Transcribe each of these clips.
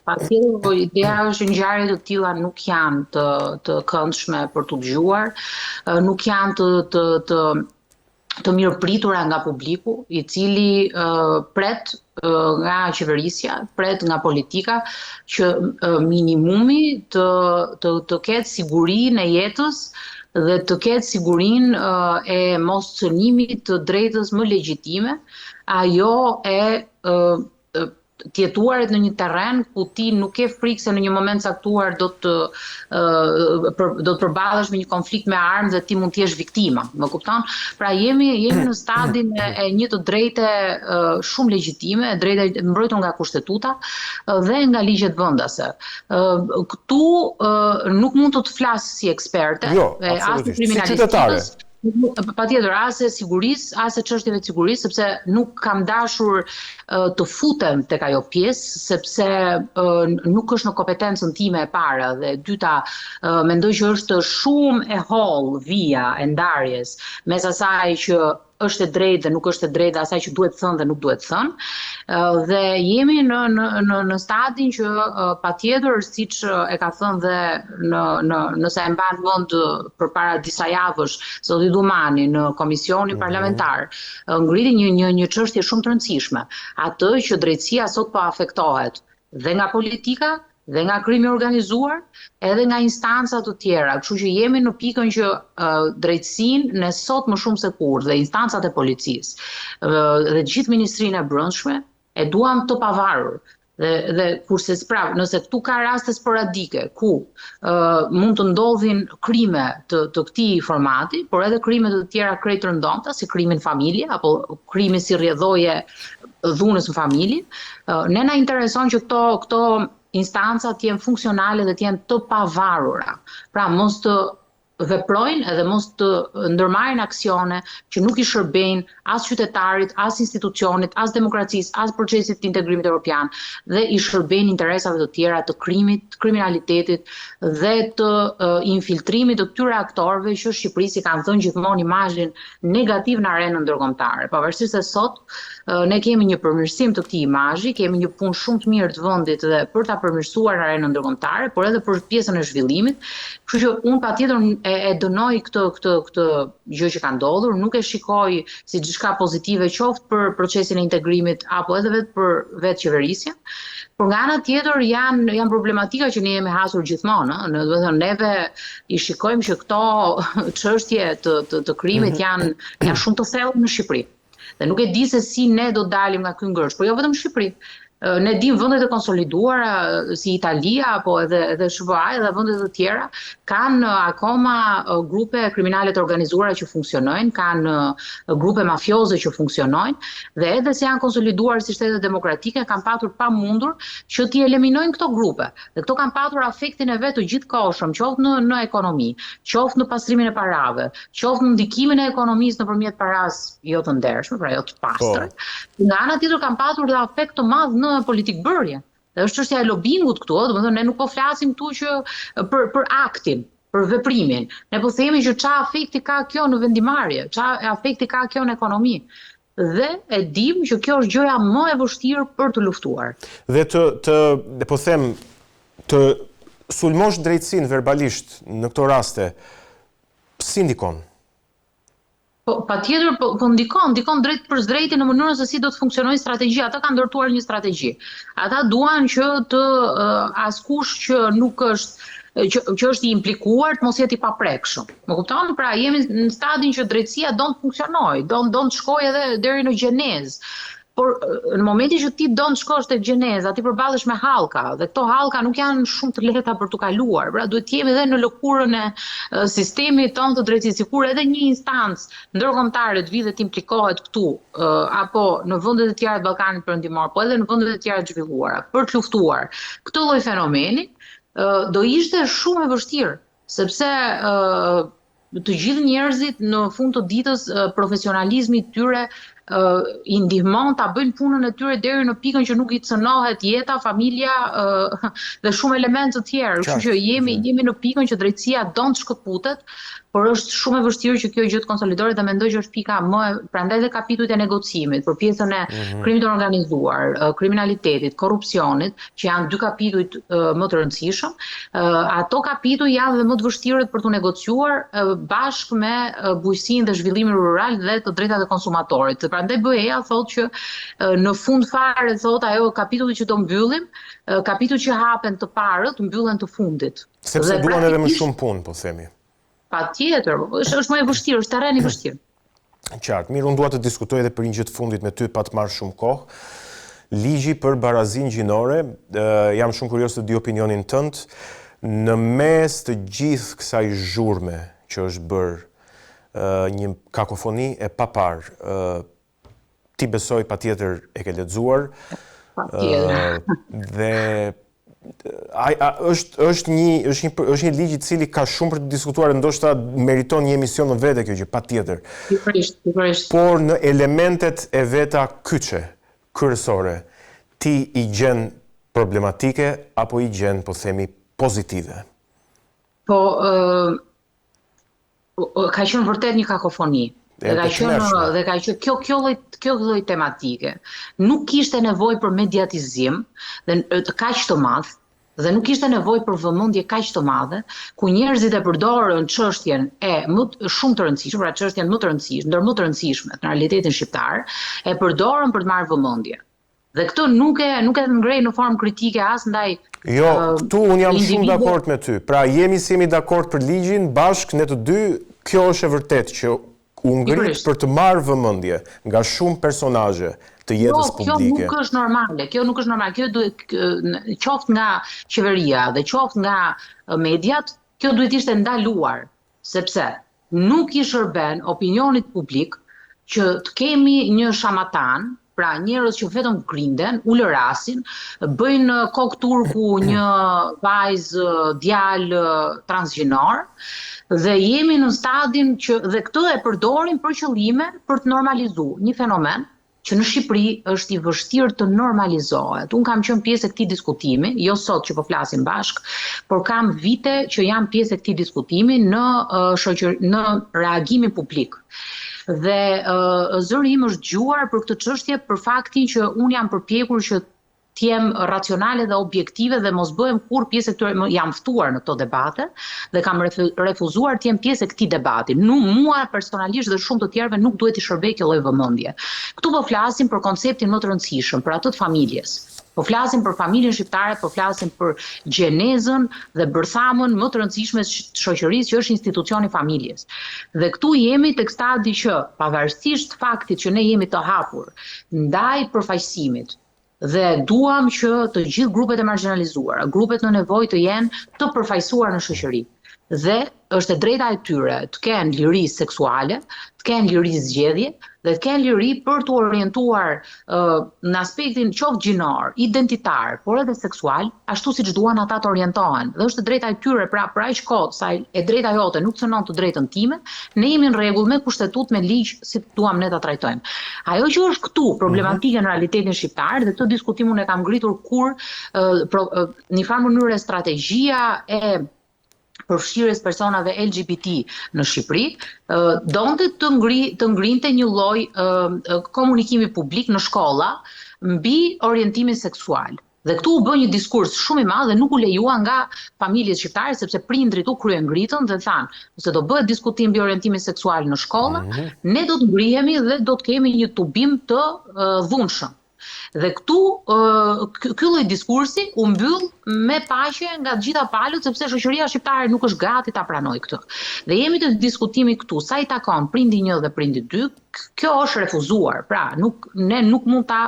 Patjetër, po ideja është që ngjarje të tilla nuk janë të të këndshme për t'u dëgjuar, nuk janë të të të të mirëpritura nga publiku, i cili uh, pret uh, nga qeverisja, pret nga politika që uh, minimumi të të të ketë sigurinë e jetës dhe të ketë sigurinë uh, e mos cënimit të drejtës më legjitime, ajo e uh, të jetuarit në një terren ku ti nuk ke frikë se në një moment caktuar do të për, do të përballesh me një konflikt me armë dhe ti mund të jesh viktima, më kupton? Pra jemi jemi në stadin e, e një të drejte shumë legjitime, e drejta e mbrojtur nga kushtetuta dhe nga ligjet vendase. Këtu nuk mund të të flas si eksperte, jo, as kriminalistikës. Si qytetare. Patjetër, as e sigurisë, as e çështjeve të sigurisë, sepse nuk kam dashur të futem tek ajo pjesë, sepse nuk është në kompetencën time e para dhe e dyta, mendoj që është shumë e hollë vija e ndarjes mes asaj që është e drejtë dhe nuk është e drejtë dhe asaj që duhet thënë dhe nuk duhet thënë. Dhe jemi në në në në stadin që patjetër siç e ka thënë dhe në në nëse e mban mend përpara disa javësh zoti Dumani në komisionin mm -hmm. parlamentar ngriti një një një çështje shumë të rëndësishme, atë që drejtësia sot po afektohet dhe nga politika dhe nga krimi i organizuar, edhe nga instanca të tjera. Kështu që jemi në pikën që uh, drejtësinë ne sot më shumë se kurrë dhe instancat e policisë uh, dhe gjithë Ministrinë e Brendshme e duam të pavarur. Dhe dhe kurse pra, nëse këtu ka raste sporadike ku uh, mund të ndodhin krime të të këtij formati, por edhe krime të tjera krejt të rëndomta, si krimi në familje apo krimi si rrjedhojë e dhunës në familje, uh, ne na intereson që këto këto instanca të jenë funksionale dhe të jenë të pavarura. Pra mos të veprojnë edhe mos të ndërmarrin aksione që nuk i shërbejnë as qytetarit, as institucionit, as demokracisë, as procesit të integrimit evropian dhe i shërbejnë interesave të tjera të krimit, kriminalitetit dhe të uh, infiltrimit të këtyre aktorëve që Shqipërisë i kanë dhënë gjithmonë imazhin negativ në arenën ndërkombëtare. Pavarësisht se sot ne kemi një përmirësim të këtij imazhi, kemi një punë shumë të mirë të vendit dhe për ta përmirësuar në arenën ndërkombëtare, por edhe për pjesën e zhvillimit. Kështu që unë patjetër e, e dënoj këtë këtë këtë gjë që ka ndodhur, nuk e shikoj si diçka pozitive qoftë për procesin e integrimit apo edhe vetë për vetë qeverisjen. Por nga ana tjetër janë janë problematika që ne jemi hasur gjithmonë, ëh, do të thënë neve i shikojmë që këto çështje të të, të krimit mm -hmm. janë janë shumë të thella në Shqipëri. Dhe nuk e di se si ne do dalim nga ky ngërç, por jo vetëm në Shqipëri. Ne dim vendet e konsoliduara si Italia apo edhe edhe SHBA edhe vende të tjera kanë akoma grupe kriminale të organizuara që funksionojnë, kanë grupe mafioze që funksionojnë dhe edhe se janë konsoliduar si shtete demokratike kanë patur pamundur që t'i eliminojnë këto grupe. Dhe këto kanë patur afektin e vet të gjithkohshëm, qoftë në në ekonomi, qoftë në pastrimin e parave, qoftë në ndikimin e ekonomisë nëpërmjet parasë jo të ndershme, pra jo të pastër. Po. Nga ana tjetër kanë patur dhe afekt të madh në politikëbërje. Dhe është çështja e lobingut këtu, domethënë ne nuk po flasim këtu që për për aktin, për veprimin. Ne po themi që ça afekti ka kjo në vendimarrje, ça afekti ka kjo në ekonomi. Dhe e dimë që kjo është gjëja më e vështirë për të luftuar. Dhe të të dhe po them të sulmosh drejtësinë verbalisht në këto raste, si ndikon? Po, patjetër, po, po ndikon, ndikon drejtpërsëdrejti në mënyrën se si do të funksionojë strategjia. Ata kanë ndërtuar një strategji. Ata duan që të uh, askush që nuk është që, që është i implikuar të mos jetë i paprekshëm. Më kupton? Pra jemi në stadin që drejtësia don të funksionojë, don don të shkojë edhe deri në gjenezë. Por në momentin që ti don të shkosh tek gjeneza, ti përballesh me hallka dhe këto hallka nuk janë shumë të lehta për t'u kaluar. Pra duhet të jemi edhe në lëkurën e sistemit tonë të drejtësisë, sikur edhe një instancë ndërkombëtare të vijë dhe të implikohet këtu apo në vendet e tjera të Ballkanit Perëndimor, po edhe në vendet e tjera të zhvilluara për të luftuar këtë lloj fenomeni, do ishte shumë e vështirë, sepse të gjithë njerëzit në fund të ditës profesionalizmi i tyre i ndihmon ta bëjnë punën e tyre deri në pikën që nuk i cënohet jeta, familja dhe shumë elementë të tjerë. Kështu që jemi jemi në pikën që drejtësia don të shkëputet, por është shumë e vështirë që kjo gjë të konsolidohet dhe mendoj që është pika më e prandaj dhe kapitujt e negocimit për pjesën e mm -hmm. krimit të organizuar, kriminalitetit, korrupsionit, që janë dy kapitujt më të rëndësishëm, ato kapituj janë dhe më të vështirët për t'u negociuar bashkë me bujqësinë dhe zhvillimin rural dhe të drejtat e konsumatorit. Dhe prandaj BE-ja thotë që në fund fare thotë ajo kapitulli që do mbyllim, kapitujt që hapen të parët mbyllen të fundit. Sepse duan edhe më shumë punë, po themi. Patjetër, po, është është më e vështirë, është terren i vështirë. Qartë. Mirë, unë dua të diskutoj edhe për një gjë të fundit me ty pa të marrë shumë kohë. Ligji për barazinë gjinore, jam shumë kurioz të di opinionin tënd, në mes të gjithë kësaj zhurme që është bërë një kakofoni e paparë, Ti besoj patjetër e ke lexuar. Patjetër. Dhe ai a, është është një është një është një ligj i cili ka shumë për të diskutuar, ndoshta meriton një emision në vete kjo gjë, patjetër. Pikërisht, pikërisht. Por në elementet e veta kyçe, kryesore, ti i gjen problematike apo i gjen, po themi, pozitive? Po, ë ka qenë vërtet një kakofoni. Dhe ka qenë dhe ka qenë kjo kjo lloj kjo lloj tematike. Nuk kishte nevojë për mediatizim dhe kaq të madh dhe nuk kishte nevojë për vëmendje kaq të madhe, ku njerëzit e përdorën çështjen e më shumë të rëndësishme, pra çështjen më të rëndësishme, ndër më të rëndësishme në realitetin shqiptar, e përdorën për të marrë vëmendje. Dhe këtë nuk e nuk e ngrej në formë kritike as ndaj Jo, këtu unë jam shumë dakord me ty. Pra jemi si jemi dakord për ligjin, bashkë ne të dy, kjo është e vërtetë që u ngrit për të marrë vëmendje nga shumë personazhe të jetës jo, publike. Kjo nuk është normale, kjo nuk është normale. Kjo duhet qoftë nga qeveria dhe qoftë nga mediat, kjo duhet ishte ndaluar, sepse nuk i shërben opinionit publik që të kemi një shamatan, pra njerëz që vetëm grinden, ulërasin, bëjnë kokë turku një vajzë, djalë transgjinor dhe jemi në stadin që dhe këtë e përdorin për qëllime për të normalizuar një fenomen që në Shqipëri është i vështirë të normalizohet. Unë kam qenë pjesë e këtij diskutimi, jo sot që po flasim bashkë, por kam vite që jam pjesë e këtij diskutimi në shoqër në reagimin publik. Dhe uh, zëri im është dëgjuar për këtë çështje për faktin që unë jam përpjekur që të jem racionale dhe objektive dhe mos bëhem kurrë pjesë e këtyre, jam ftuar në këto debate dhe kam refuzuar të jem pjesë e këtij debati. Nu, mua personalisht dhe shumë të tjerëve nuk duhet t'i shërbejë kjo lloj vëmendje. Këtu po flasim për konceptin më të rëndësishëm, për atë të familjes. Po flasim për familjen shqiptare, po flasim për gjenezën dhe bërthamën më të rëndësishme të shoqërisë që është institucioni i familjes. Dhe këtu jemi tek stadi që pavarësisht faktit që ne jemi të hapur ndaj përfaqësimit, Dhe duam që të gjithë grupet e margjinalizuara, grupet në nevojë të jenë të përfaqësuar në shoqëri. Dhe është e drejta e tyre të kenë liri seksuale, të kenë liri zgjedhje dhe të kenë liri për t'u orientuar uh, në aspektin qoftë gjinor, identitar, por edhe seksual, ashtu siç duan ata të orientohen. Dhe është e drejta e tyre, pra për aq kohë sa e drejta jote nuk cënon të drejtën time, ne jemi në rregull me kushtetutë, me ligj si duam ne ta trajtojmë. Ajo që është këtu problematike në realitetin shqiptar dhe këtë diskutim unë e kam ngritur kur pro, në një farë mënyre strategjia e përfshirjes personave LGBT në Shqipëri, donte të ngri të ngrinte një lloj komunikimi publik në shkolla mbi orientimin seksual. Dhe këtu u bë një diskurs shumë i madh dhe nuk u lejua nga familjet shqiptare sepse prindërit u kryengritën dhe thanë, nëse do bëhet diskutim mbi orientimin seksual në shkolla, mm -hmm. ne do të ngrihemi dhe do të kemi një tubim të uh, dhunshëm. Dhe këtu uh, ky lloj diskursi u mbyll me paqe nga të gjitha palët sepse shoqëria shqiptare nuk është gati ta pranojë këtë. Dhe jemi te diskutimi këtu, sa i takon prindi 1 dhe prindi 2, kjo është refuzuar. Pra, nuk ne nuk mund ta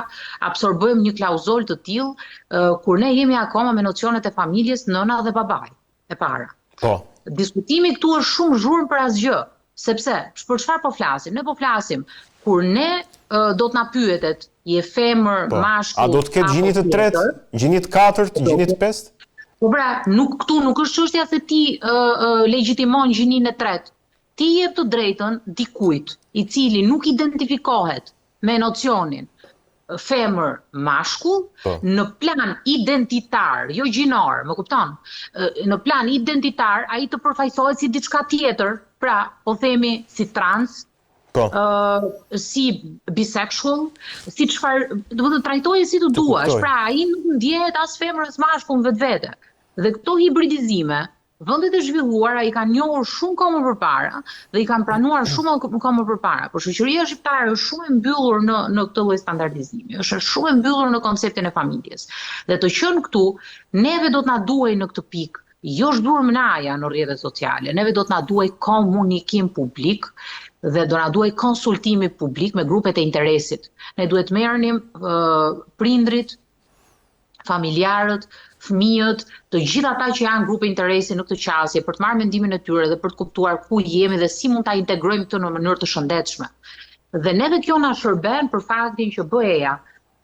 absorbojmë një klauzolë të tillë uh, kur ne jemi akoma me nocionet e familjes nëna dhe babai e para. Po. Diskutimi këtu është shumë zhurmë për asgjë, sepse për çfarë po flasim? Ne po flasim kur ne uh, do të na pyetet je femër, po. mashkull, a do të ketë gjini të tretë, gjini të katërt, gjini të pestë? Po pra, nuk këtu nuk është çështja se ti uh, uh, legjitimon gjininë e tretë. Ti i jep të drejtën dikujt, i cili nuk identifikohet me nocionin femër mashkull po. në plan identitar, jo gjinor, më kupton? Në plan identitar ai të përfaqësohet si diçka tjetër, pra po themi si trans, Po. Ë si bisexual, si çfarë, domethënë trajtoje si të duash. Pra ai nuk ndjehet as femër as mashkull në vetvete. Dhe këto hibridizime Vendet e zhvilluara i kanë njohur shumë kohë më përpara dhe i kanë pranuar shumë kohë më përpara, por shoqëria shqiptare është shumë e mbyllur në në këtë lloj standardizimi, është shumë e mbyllur në konceptin e familjes. Dhe të qenë këtu, neve do të na duhej në këtë pikë jo zhurmnaja në rrjetet sociale, neve do të na duhej komunikim publik dhe do na duhej konsultimi publik me grupet e interesit. Ne duhet të merrnim uh, prindrit, familjarët, fëmijët, të gjithë ata që janë grupe interesi në këtë qasje për të marrë mendimin e tyre dhe për të kuptuar ku jemi dhe si mund ta integrojmë këtë në mënyrë të shëndetshme. Dhe neve kjo na shërben për faktin që BE-ja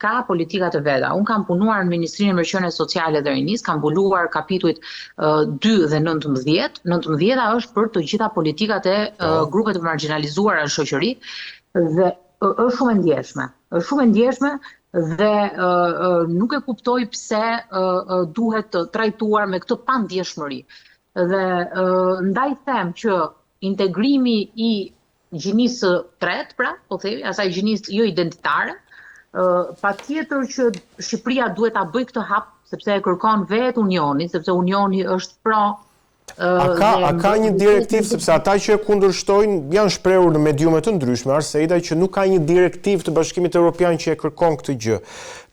ka politikat e veta. Unë kam punuar në Ministrinë e Mirëqenies Sociale dhe Rinisë, kam mbuluar kapitujt uh, 2 dhe 19. 19-a është për të gjitha politikat e uh, grupeve të margjinalizuara në shoqëri dhe është shumë e ndjeshme. Është shumë e ndjeshme dhe nuk e kuptoj pse duhet të trajtuar me këtë pandjeshmëri. Dhe ndaj them që integrimi i gjinisë së tretë, pra, po themi, asaj gjinisë jo identitare, patjetër që Shqipëria duhet ta bëjë këtë hap, sepse e kërkon vetë Unioni, sepse Unioni është pro A ka, a ka një direktivë, sepse ata që e kundërshtojnë janë shprehur në mediume të ndryshme, Arseida, që nuk ka një direktivë të Bashkimit Evropian që e kërkon këtë gjë.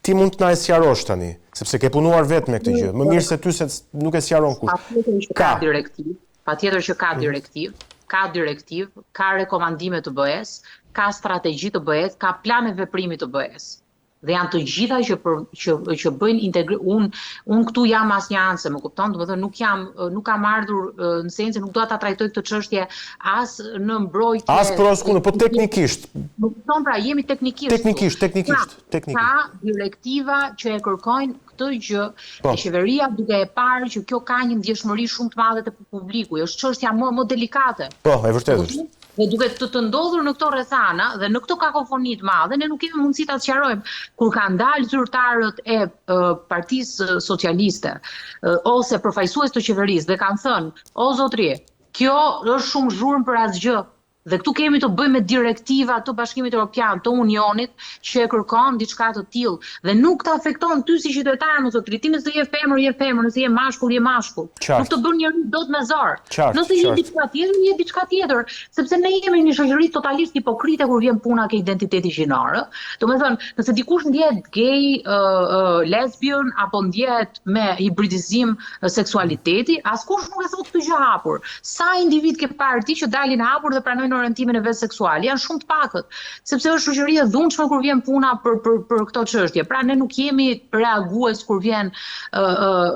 Ti mund të na e sqarosh tani, sepse ke punuar vetë me këtë gjë. Më mirë se ty se nuk e sqaron kush. Patjetër që ka direktivë, patjetër që ka mhm. direktivë, ka direktivë, ka rekomandime të BE-së, ka strategji të BE-së, ka plane veprimi të BE-së. Dhe janë të gjitha që për, që që bëjnë integrim unë unë këtu jam asnjanëse, më kupton? Domethënë nuk jam nuk kam ardhur në sensin nuk dua ta trajtoj këtë çështje as në mbrojtje as pro as kundër, po teknikisht. Më kupton pra, jemi teknikisht. Teknikisht, teknikisht, pra, teknikisht. Ka direktiva që e kërkojnë këtë gjë, po. e qeveria duke e parë që kjo ka një ndjeshmëri shumë të madhe te publiku, është çështja më më delikate. Po, e vërtetë është. Dhe duke të, të ndodhur në këto rrethana dhe në këtë kakofoni të madhe, ne nuk kemi mundësi ta sqarojmë. Kur kanë dalë zyrtarët e, e Partisë Socialiste e, ose përfaqësues të qeverisë dhe kanë thënë, o zotri, kjo është shumë zhurmë për asgjë. Dhe këtu kemi të bëjmë me direktiva të Bashkimit Evropian, të Unionit, që e kërkon diçka të tillë dhe nuk të afekton ty si qytetar, mo zotri, ti nëse je femër, je femër, nëse je mashkull, je mashkull. Nuk të bën njeri dot me zor. Qartë, Nëse je diçka tjetër, je diçka tjetër, sepse ne jemi një shoqëri totalisht hipokrite kur vjen puna ke identiteti gjinor, ë. Domethënë, nëse dikush ndjehet gay, ë, ë, lesbian apo ndjehet me hibridizim seksualiteti, askush nuk e thotë këtë gjë hapur. Sa individë ke parë ti që dalin hapur dhe pranojnë orientimin e vet seksual? Janë shumë të pakët, sepse është shoqëri e dhunshme kur vjen puna për për për këto çështje. Pra ne nuk jemi reagues kur vjen ë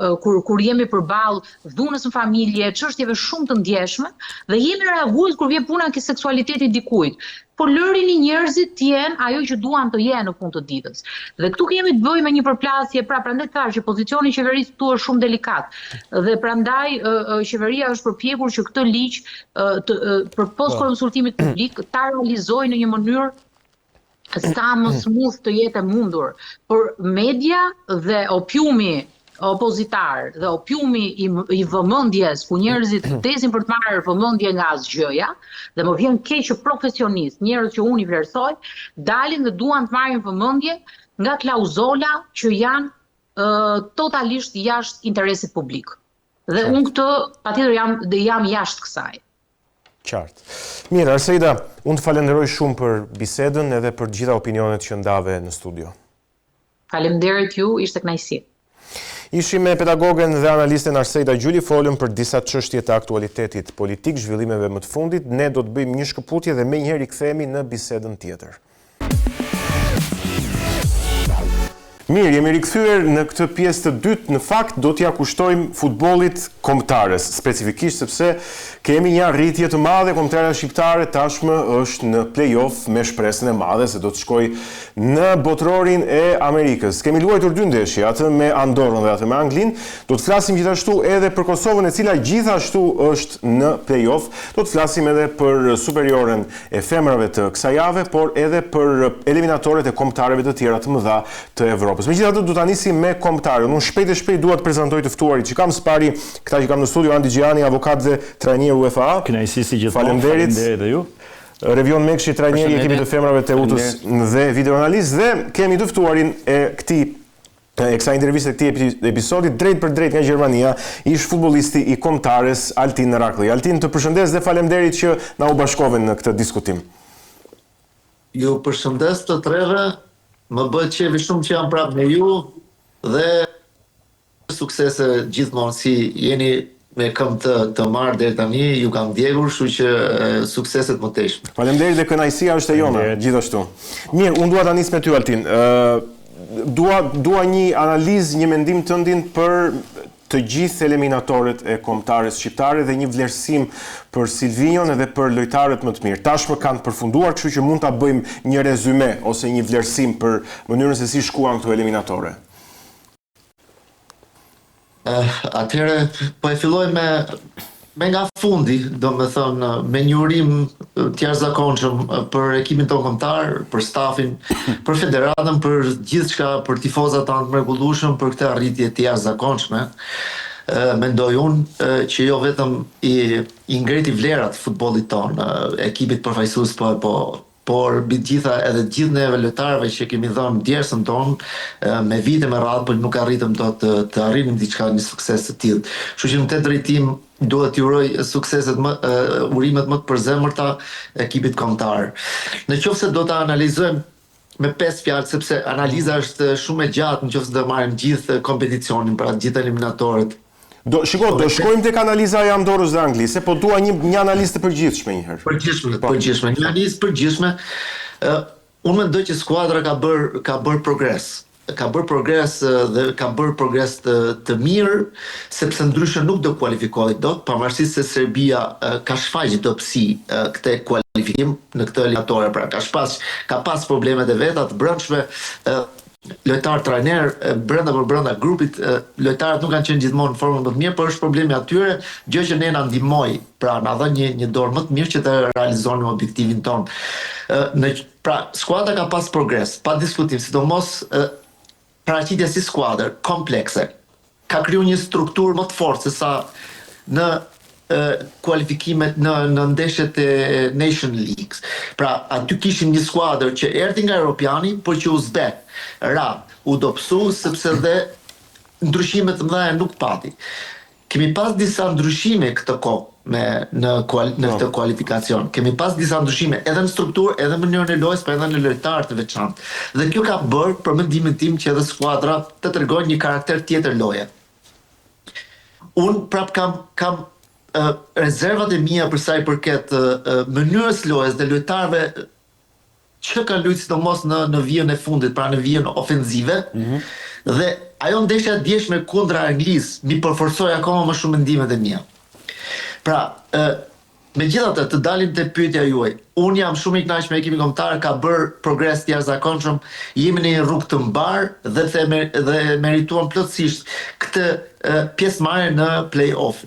ë kur kur jemi përballë dhunës në familje, çështjeve shumë të ndjeshme dhe jemi reagues kur vjen puna ke seksualiteti i dikujt. Por lërini njerëzit të jenë ajo që duan të jenë në fund të ditës. Dhe këtu kemi të bëjmë me një përplasje, pra prandaj thashë që pozicioni i qeverisë këtu është shumë delikat. Dhe prandaj qeveria është përpjekur që këtë ligj të përpos po. konsultimit publik ta realizojë në një mënyrë sa më smooth të jetë e mundur. Por media dhe opiumi opozitar dhe opiumi i, i vëmendjes ku njerëzit vdesin për të marrë vëmendje nga asgjëja dhe më vjen keq që profesionistë, njerëz që unë i vlerësoj, dalin dhe duan të marrin vëmendje nga klauzola që janë uh, totalisht jashtë interesit publik. Dhe unë këtë patjetër jam dhe jam jashtë kësaj. Qartë. Mirë, Arseida, unë të falenderoj shumë për bisedën edhe për të gjitha opinionet që ndave në studio. Faleminderit ju, ishte kënaqësi. Ishim me pedagogen dhe analisten Arseida Gjuli, folëm për disa çështje të aktualitetit politik, zhvillimeve më të fundit. Ne do të bëjmë një shkëputje dhe menjëherë rikthehemi në bisedën tjetër. Mirë, jemi rikthyer në këtë pjesë të dytë, në fakt do t'ia kushtojmë futbollit kombëtares, specifikisht sepse kemi një arritje të madhe, kombëtarja shqiptare tashmë është në play-off me shpresën e madhe se do të shkojë në Botërorin e Amerikës. Kemi luajtur dy ndeshje, atë me Andorrën dhe atë me Anglinë. Do të flasim gjithashtu edhe për Kosovën e cila gjithashtu është në play-off. Do të flasim edhe për Superioren e femrave të kësaj jave, por edhe për eliminatoret e kombëtareve të tjera të mëdha të Evropës. Megjithatë, do ta nisim me kombëtaren. Unë shpejt e shpejt dua të prezantoj të ftuarit që kam së pari, këta që kam në studio, Andi Xhani, avokat dhe trajner UEFA. Kënaqësi si gjithmonë. Faleminderit. Faleminderit dhe ju. Revion Mekshi, trajneri i ekipit të femrave të Teutës dhe videoanalist dhe kemi të ftuarin e këtij e kësaj interviste këtij episodi drejtpërdrejt nga Gjermania, ish futbollisti i kombëtares Altin Rraklli. Altin, të përshëndes dhe faleminderit që na u bashkove në këtë diskutim. Ju përshëndes të treve, më bëhet qejfi shumë që jam prapë me ju dhe Suksese gjithmonë si jeni me këmbë të të marë deri tani, ju kam ndjekur, kështu që suksese të mëtejshme. Faleminderit dhe kënaqësia është e jona gjithashtu. Mirë, unë dua ta nis me ty Altin. Ë dua dua një analizë, një mendim tëndin për të gjithë eliminatoret e kombëtares shqiptare dhe një vlerësim për Silvinjon edhe për lojtarët më të mirë. Tashmë kanë përfunduar, kështu që mund ta bëjmë një rezyme ose një vlerësim për mënyrën se si shkuan këto eliminatore. Atëherë, po e filloj me me nga fundi, domethënë, me një urim të jashtëzakonshëm për ekipin tonë kombëtar, për stafin, për federatën, për gjithçka, për tifozat tanë të mrekullueshëm, për këtë arritje të jashtëzakonshme. Mendoj unë që jo vetëm i i ngriti vlerat futbollit tonë, ekipit përfaqësues po po por mbi të gjitha edhe të gjithë neve lojtarëve që kemi dhënë djersën tonë me vite me radhë, por nuk arritëm dot të, të arrinim diçka një sukses të tillë. Kështu që në këtë drejtim duhet t'i uroj sukseset më urimet më të përzemërta ekipit kombëtar. Në qoftë se do ta analizojmë me pesë fjalë sepse analiza është shumë e gjatë në qoftë se do marrim gjithë kompeticionin, pra gjithë eliminatorët. Do, shiko, do shkojmë tek analiza e Andorrës dhe Anglisë, po dua një një analizë të përgjithshme një herë. Përgjithshme, po. përgjithshme, një analizë përgjithshme. Ë unë mendoj që skuadra ka bër ka bër progres. Ka bër progres dhe ka bër progres të të mirë, sepse ndryshe nuk do kualifikohej dot, pavarësisht se Serbia ka shfaq dobësi këtë kualifikim në këtë eliminatore, pra ka shpas ka pas problemet e veta të brendshme, lojtar trajner brenda për brenda grupit lojtarët nuk kanë qenë gjithmonë në formën më të mirë, por është problemi atyre, gjë që ne na ndihmoi, pra na dha një një dorë më të mirë që të realizonim objektivin tonë. Në pra skuadra ka pas progres, pa diskutim, sidomos paraqitja si skuadër komplekse. Ka kriju një strukturë më të fortë se sa në kualifikimet në në ndeshjet e Nation Leagues. Pra, aty kishim një skuadër që erdhi nga Europiani, por që u zbeh, ra, u dobësu sepse dhe ndryshime të mëdha nuk pati. Kemi pas disa ndryshime këtë kohë me në kual, në këtë kualifikacion. Kemi pas disa ndryshime edhe në strukturë, edhe në mënyrën e lojës, por edhe në lojtarë të veçantë. Dhe kjo ka bërë për mendimin tim që edhe skuadra të tregojë një karakter tjetër loje. Unë prap kam kam uh, rezervat e mia për sa i përket uh, mënyrës lojës dhe lojtarëve që kanë luajtur sidomos në në vijën e fundit, pra në vijën ofenzive. Mm -hmm. Dhe ajo ndeshja e djeshme kundra Anglisë m'i përforcoi akoma më shumë mendimet e mia. Pra, ë megjithatë të dalim te pyetja juaj. Unë jam shumë i kënaqur me ekipin kombëtar, ka bërë progres të jashtëzakonshëm, jemi në një rrugë të mbarë dhe the dhe merituam plotësisht këtë pjesëmarrje në play-off.